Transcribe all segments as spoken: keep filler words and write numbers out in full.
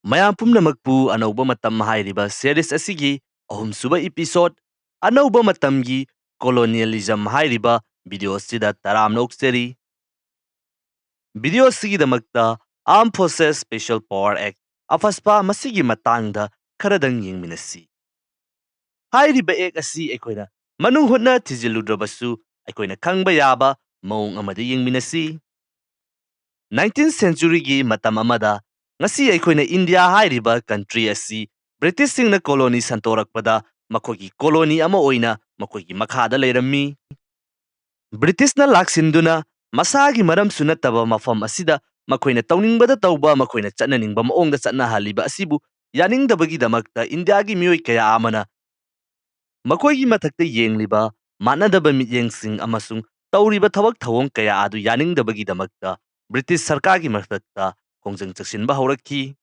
ꯃꯌꯥꯝ ꯄꯨꯝꯅꯃꯛꯄꯨ ꯑꯅꯧꯕ ꯃꯇꯝ ꯍꯥꯏꯔꯤꯕ series ꯑꯁꯤꯒꯤ ꯑꯍꯨꯝꯁꯨꯕ episode, ꯑꯅꯧꯕ ꯃꯇꯝꯒꯤ colonialism ꯍꯥꯏꯔꯤꯕ video ꯑꯁꯤꯗ ꯇꯔꯥꯝꯅ ꯑꯣꯛꯆꯔꯤ꯫ Video ꯑꯁꯤꯒꯤꯗꯃꯛꯇ Armed Forces Special Power Act, ꯑꯐꯁꯄꯥ, ꯃꯁꯤꯒꯤ ꯃꯇꯥꯡꯗ ꯈꯔꯗꯪ ꯌꯦꯡꯃꯤꯟꯅꯁꯤ꯫ ꯍꯥꯏꯔꯤꯕ act ꯑꯁꯤ ꯑꯩꯈꯣꯏꯅ ꯃꯅꯨꯡ ꯍꯨꯠꯅ ꯊꯤꯖꯤꯜꯂꯨꯗ꯭ꯔꯕꯁꯨ, ꯑꯩꯈꯣꯏꯅ ꯈꯪꯕ ꯌꯥꯕ ꯃꯑꯣꯡ ꯑꯃꯗ ꯌꯦꯡꯃꯤꯟꯅꯁꯤ꯫ Nineteenth centuryꯒꯤ ꯃꯇꯝ ꯑꯃꯗ, ꯉꯁꯤ ꯑꯩꯈꯣꯏꯅ ꯏꯟꯗꯤꯌꯥ ꯍꯥꯏꯔꯤꯕ country ꯑꯁꯤ Britishꯁꯤꯡꯅ colony ꯁꯟꯇꯣꯔꯛꯄꯗ ꯃꯈꯣꯏꯒꯤ colony ꯑꯃ ꯑꯣꯏꯅ ꯃꯈꯣꯏꯒꯤ ꯃꯈꯥꯗ ꯂꯩꯔꯝꯃꯤ꯫ Britishꯅ ꯂꯥꯛꯁꯤꯟꯗꯨꯅ ꯃꯁꯥꯒꯤ ꯃꯔꯝꯁꯨ ꯅꯠꯇꯕ ꯃꯐꯝ ꯑꯁꯤꯗ ꯃꯈꯣꯏꯅ ꯇꯧꯅꯤꯡꯕꯗ ꯇꯧꯕ, ꯃꯈꯣꯏꯅ ꯆꯠꯅꯅꯤꯡꯕ ꯃꯑꯣꯡꯗ ꯆꯠꯅꯍꯜꯂꯤꯕ ꯑꯁꯤꯕꯨ ꯌꯥꯅꯤꯡꯗꯕꯒꯤꯗꯃꯛꯇ ꯏꯟꯗꯤꯌꯥꯒꯤ ꯃꯤꯑꯣꯏ ꯀꯌꯥ ꯑꯃꯅ ꯃꯈꯣꯏꯒꯤ ꯃꯊꯛꯇ ꯌꯦꯡꯂꯤꯕ ꯃꯥꯟꯅꯗꯕ ꯃꯤꯠꯌꯦꯡꯁꯤꯡ ꯑꯃꯁꯨꯡ ꯇꯧꯔꯤꯕ ꯊꯕꯛ ꯊꯧꯑꯣꯡ ꯀꯌꯥ ꯑꯗꯨ ꯌꯥꯅꯤꯡꯗꯕꯒꯤꯗꯃꯛꯇ British ꯁꯔꯀꯥꯔꯒꯤ ꯃꯊꯛꯇ ꯈꯣꯡꯖꯪ ꯆꯪꯁꯤꯟꯕ ꯍꯧꯔꯛꯈꯤ꯫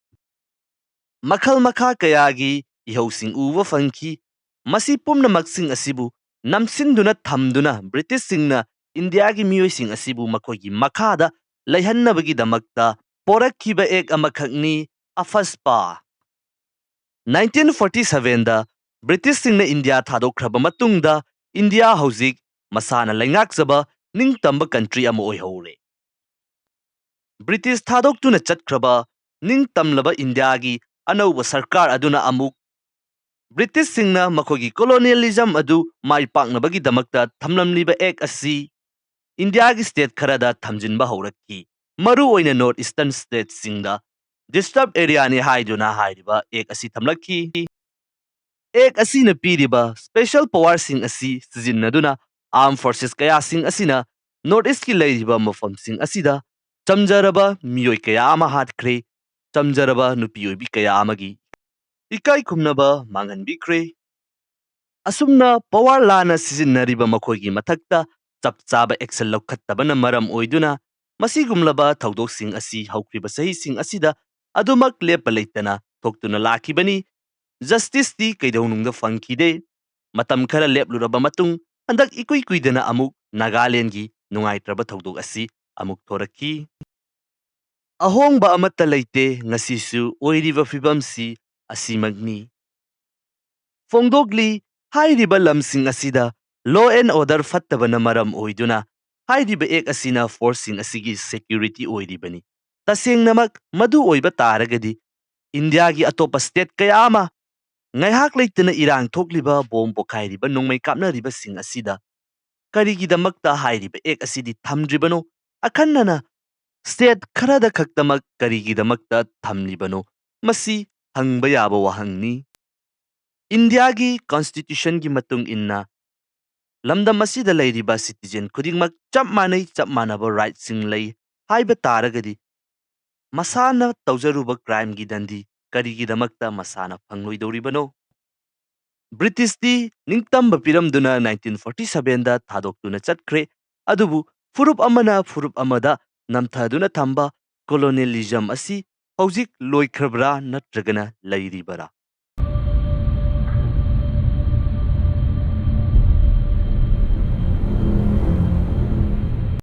ꯃꯈꯜ ꯃꯈꯥ ꯀꯌꯥꯒꯤ ꯏꯍꯧꯁꯤꯡ ꯎꯕ ꯐꯪꯈꯤ꯫ ꯃꯁꯤ ꯄꯨꯝꯅꯃꯛꯁꯤꯡ ꯑꯁꯤꯕꯨ ꯅꯝꯁꯤꯟꯗꯨꯅ ꯊꯝꯗꯨꯅ Britishꯁꯤꯡꯅ ꯏꯟꯗꯤꯌꯥꯒꯤ ꯃꯤꯑꯣꯏꯁꯤꯡ ꯑꯁꯤꯕꯨ ꯃꯈꯣꯏꯒꯤ ꯃꯈꯥꯗ ꯂꯩꯍꯟꯅꯕꯒꯤꯗꯃꯛꯇ ꯄꯣꯔꯛꯈꯤꯕ act ꯑꯃꯈꯛꯅꯤ, ꯑꯐꯁꯄꯥ꯫ Nineteen forty sevenꯗ Britishꯁꯤꯡꯅ ꯏꯟꯗꯤꯌꯥ ꯊꯥꯗꯣꯛꯈ꯭ꯔꯕ ꯃꯇꯨꯡꯗ, ꯏꯟꯗꯤꯌꯥ ꯍꯧꯖꯤꯛ ꯃꯁꯥꯅ ꯂꯩꯉꯥꯛꯆꯕ ꯅꯤꯡꯇꯝꯕ country ꯑꯃ ꯑꯣꯏꯍꯧꯔꯦ꯫ British ꯊꯥꯗꯣꯛꯇꯨꯅ ꯆꯠꯈ꯭ꯔꯕ ꯅꯤꯡꯇꯝꯂꯕ ꯏꯟꯗꯤꯌꯥꯒꯤ ꯑꯅꯧꯕ ꯁꯔꯀꯥꯔ ꯑꯗꯨꯅ ꯑꯃꯨꯛ Britishꯁꯤꯡꯅ ꯃꯈꯣꯏꯒꯤ colonialism ꯑꯗꯨ ꯃꯥꯏ ꯄꯥꯛꯅꯕꯒꯤꯗꯃꯛꯇ ꯊꯝꯂꯝꯂꯤꯕ act ꯑꯁꯤ ꯏꯟꯗꯤꯌꯥꯒꯤ state ꯈꯔꯗ ꯊꯝꯖꯤꯟꯕ ꯍꯧꯔꯛꯈꯤ꯫ ꯃꯔꯨ ꯑꯣꯏꯅ North Eastern statesꯁꯤꯡꯗ disturb areaꯅꯤ ꯍꯥꯏꯗꯨꯅ ꯍꯥꯏꯔꯤꯕ act ꯑꯁꯤ ꯊꯝꯂꯛꯈꯤ꯫ Act ꯑꯁꯤꯅ ꯄꯤꯔꯤꯕ special powerꯁꯤꯡ ꯑꯁꯤ ꯁꯤꯖꯤꯟꯅꯗꯨꯅ Armed Forces ꯀꯌꯥꯁꯤꯡ ꯑꯁꯤꯅ North Eastꯀꯤ ꯂꯩꯔꯤꯕ ꯃꯐꯝꯁꯤꯡ ꯑꯁꯤꯗ ꯆꯝꯖꯔꯕ ꯃꯤꯑꯣꯏ ꯀꯌꯥ ꯑꯃ ꯍꯥꯠꯈ꯭ꯔꯦ, ꯆꯝꯖꯔꯕ ꯅꯨꯄꯤ ꯑꯣꯏꯕꯤ ꯀꯌꯥ ꯑꯃꯒꯤ ꯏꯀꯥꯏ ꯈꯨꯝꯅꯕ ꯃꯥꯡꯍꯟꯕꯤꯈ꯭ꯔꯦ꯫ ꯑꯁꯨꯝꯅ power ꯂꯥꯟꯅ ꯁꯤꯖꯤꯟꯅꯔꯤꯕ ꯃꯈꯣꯏꯒꯤ ꯃꯊꯛꯇ ꯆꯞ ꯆꯥꯕ action ꯂꯧꯈꯠꯇꯕꯅ ꯃꯔꯝ ꯑꯣꯏꯗꯨꯅ ꯃꯁꯤꯒꯨꯝꯂꯕ ꯊꯧꯗꯣꯛꯁꯤꯡ ꯑꯁꯤ ꯍꯧꯈ꯭ꯔꯤꯕ ꯆꯍꯤꯁꯤꯡ ꯑꯁꯤꯗ ꯑꯗꯨꯃꯛ ꯂꯦꯞꯄ ꯂꯩꯇꯅ ꯊꯣꯛꯇꯨꯅ ꯂꯥꯛꯈꯤꯕꯅꯤ꯫ Justiceꯇꯤ ꯀꯩꯗꯧꯅꯨꯡꯗ ꯐꯪꯈꯤꯗꯦ꯫ ꯃꯇꯝ ꯈꯔ ꯂꯦꯞꯂꯨꯔꯕ ꯃꯇꯨꯡ, ꯍꯟꯗꯛ ꯏꯀꯨꯏ ꯀꯨꯏꯗꯅ ꯑꯃꯨꯛ ꯅꯥꯒꯥꯂꯦꯟꯒꯤ ꯅꯨꯡꯉꯥꯏꯇ꯭ꯔꯕ ꯊꯧꯗꯣꯛ ꯑꯁꯤ ꯑꯃꯨꯛ ꯊꯣꯔꯛꯈꯤ꯫ ꯑꯍꯣꯡꯕ ꯑꯃꯠꯇ ꯂꯩꯇꯦ, ꯉꯁꯤꯁꯨ ꯑꯣꯏꯔꯤꯕ ꯐꯤꯕꯝꯁꯤ ꯑꯁꯤꯃꯛꯅꯤ꯫ ꯐꯣꯡꯗꯣꯛꯂꯤ, ꯍꯥꯏꯔꯤꯕ ꯂꯝꯁꯤꯡ ꯑꯁꯤꯗ law and order ꯐꯠꯇꯕꯅ ꯃꯔꯝ ꯑꯣꯏꯗꯨꯅ ꯍꯥꯏꯔꯤꯕ ꯑꯦꯛ ꯑꯁꯤꯅ ꯐꯣꯔꯁꯁꯤꯡ ꯑꯁꯤꯒꯤ ꯁꯦꯀ꯭ꯌꯨꯔꯤꯇꯤ ꯑꯣꯏꯔꯤꯕꯅꯤ꯫ ꯇꯁꯦꯡꯅꯃꯛ ꯃꯗꯨ ꯑꯣꯏꯕ ꯇꯥꯔꯒꯗꯤ ꯏꯟꯗꯤꯌꯥꯒꯤ ꯑꯇꯣꯞꯄ ꯁ꯭ꯇꯦꯠ ꯀꯌꯥ ꯑꯃ ꯉꯥꯏꯍꯥꯛ ꯂꯩꯇꯅ ꯏꯔꯥꯡ ꯊꯣꯛꯂꯤꯕ, ꯕꯣꯝ ꯄꯣꯈꯥꯏꯔꯤꯕ, ꯅꯣꯡꯃꯩ ꯀꯥꯞꯅꯔꯤꯕꯁꯤꯡ ꯑꯁꯤꯗ ꯀꯔꯤꯒꯤꯗꯃꯛꯇ ꯍꯥꯏꯔꯤꯕ ꯑꯦꯛ ꯑꯁꯤꯗꯤ ꯊꯝꯗ꯭ꯔꯤꯕꯅꯣ? ꯑꯈꯟꯅꯅ ꯁ꯭ꯇꯦꯠ ꯈꯔꯗ ꯈꯛꯇꯃꯛ ꯀꯔꯤꯒꯤꯗꯃꯛꯇ ꯊꯝꯂꯤꯕꯅꯣ? ꯃꯁꯤ ꯍꯪꯕ ꯌꯥꯕ ꯋꯥꯍꯪꯅꯤ꯫ ꯏꯟꯗꯤꯌꯥꯒꯤ ꯀꯟꯁꯇꯤꯇ꯭ꯌꯨꯁꯟꯒꯤ ꯃꯇꯨꯡ ꯏꯟꯅ ꯂꯝꯗꯝ ꯑꯁꯤꯗ ꯂꯩꯔꯤꯕ ꯁꯤꯇꯤꯖꯦꯟ ꯈꯨꯗꯤꯡꯃꯛ ꯆꯞ ꯃꯥꯟꯅꯩ, ꯆꯞ ꯃꯥꯟꯅꯕ ꯔꯥꯏꯠꯁꯤꯡ ꯂꯩ ꯍꯥꯏꯕ ꯇꯥꯔꯒꯗꯤ ꯃꯁꯥꯅ ꯇꯧꯖꯔꯨꯕ ꯀ꯭ꯔꯥꯏꯝꯒꯤ ꯗꯟꯗꯤ ꯀꯔꯤꯒꯤꯗꯃꯛꯇ ꯃꯁꯥꯅ ꯐꯪꯂꯣꯏꯗꯧꯔꯤꯕꯅꯣ? ꯕ꯭ꯔꯤꯇꯤꯁꯇꯤ ꯅꯤꯡꯇꯝꯕ ꯄꯤꯔꯝꯗꯨꯅ ꯅꯥꯏꯟꯇꯤꯟ ꯐꯣꯔꯇꯤ ꯁꯚꯦꯟꯗ ꯊꯥꯗꯣꯛꯇꯨꯅ ꯆꯠꯈ꯭ꯔꯦ, ꯑꯗꯨꯕꯨ ꯐꯨꯔꯨꯞ ꯑꯃꯅ ꯐꯨꯔꯨꯞ ꯑꯃꯗ ꯅꯝꯊꯗꯨꯅ ꯊꯝꯕ ꯀꯣꯂꯣꯅꯤꯌꯦꯂꯤꯖꯝ ꯑꯁꯤ ꯍꯧꯖꯤꯛ ꯂꯣꯏꯈ꯭ꯔꯕ꯭ꯔꯥ ꯅꯠꯇ꯭ꯔꯒꯅ ꯂꯩꯔꯤꯕꯔꯥ?